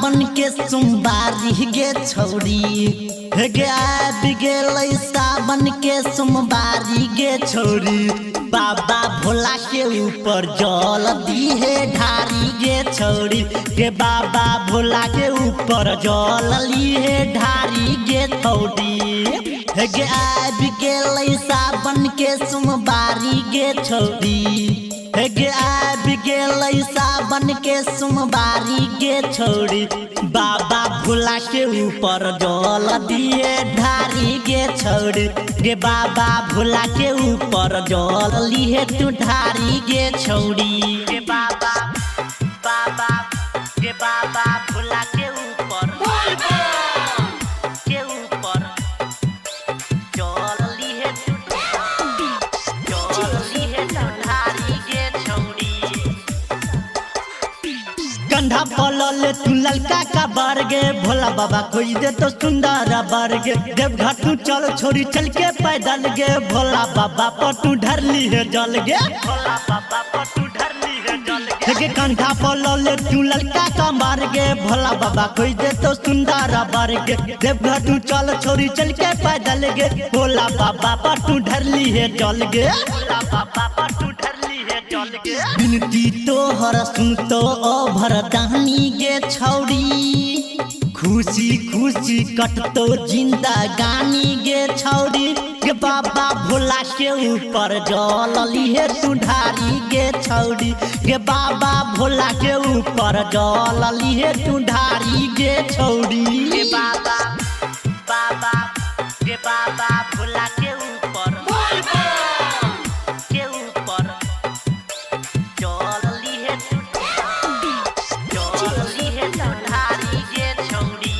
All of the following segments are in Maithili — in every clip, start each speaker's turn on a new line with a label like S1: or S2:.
S1: सावन के सोमवारी गे छौरी, हे गे आबि गेलै सावन के सोमवारी गे छौरी। बाबा भोला के ऊपर जल दिहे ढारी गे छौरी, गे बाबा भोला के ऊपर जल लिहे ढारी गे छौरी। हे गे आबि गेलै सावन के सोमवारी गे छौरी, हे गे आबि गेलै सावन के सोमवारी गे छौरी। बाबा भोला के ऊपर जल दिए ढारी गे छौरी, गे बाबा भोला के ऊपर जल लिए तू ढारी गे छौरी। गे बाबा बाबा गे बाबा भोला के ऊपर के ऊपर जल लिए तू जल लिए तू ढारी गे छौरी। कंधा पलल तू ललका का बार गे, भोला बाबा खोज दे तो सुंदर बार गे। देवघर तू चल छोरी चल के पैदल गे, भोला बाबा पर तू ढरली है जल गे, भोला बाबा पर तू ढरली है जल गे। कंधा पलल तू ललका का बार गे, भोला बाबा खोज दे तो सुंदर बार गे। देवघर तू चल छोरी चल के पैदल गे, भोला बाबा पर तू ढरली है जल गे, भोला बाबा पर तू ढरली है जल गे। विनती तोहर सुन तो अभरदानी गे छौरी, खुशी खुशी कटतो जिंदगानी गे छौरी। गे बाबा भोला के ऊपर जल लिहे तू ढारी गे छौरी, गे बाबा भोला के ऊपर जल लिहे तू ढारी गे छौरी। गे बाबा बाबा गे बाबा भोला के ऊपर के ऊपर जल लिहे तू जल लिहे तू ढारी गे छौरी।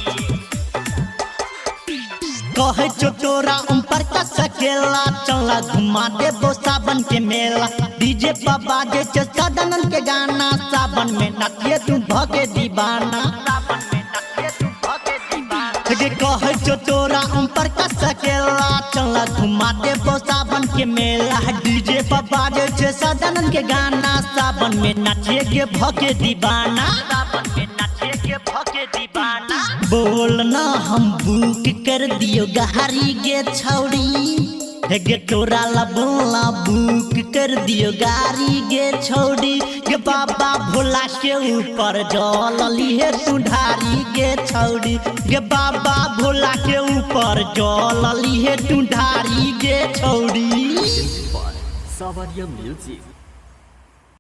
S1: कहे छौ तोरा ऊपर का सकेला, चला घुमा देबो सावन के मेला। डीजे पर बाजे छौ सदानंद के गाना, सावन में नाचिए तू भगे दीवाना, सावन में नाचिए तू भगे दीवाना। गे कहे छौ तोरा ऊपर का सकेला, चला घुमा देबो सावन के मेला। डीजे पर बाजे छौ सदानंद के गाना, सावन में नाचिए के भगे दीवाना, सावन में नाचिए के भगे दीवाना। बोलना हम बुक कर दियो गाड़ी गे छौरी, हे गे तोरा ला बोला बुक कर दियो गाड़ी गे छौरी। गे बाबा भोला के ऊपर जल लिहे तू ढारी गे छौरी, गे बाबा भोला के ऊपर जल लिहे तू ढारी गे छौरी।
S2: Sawaria Music।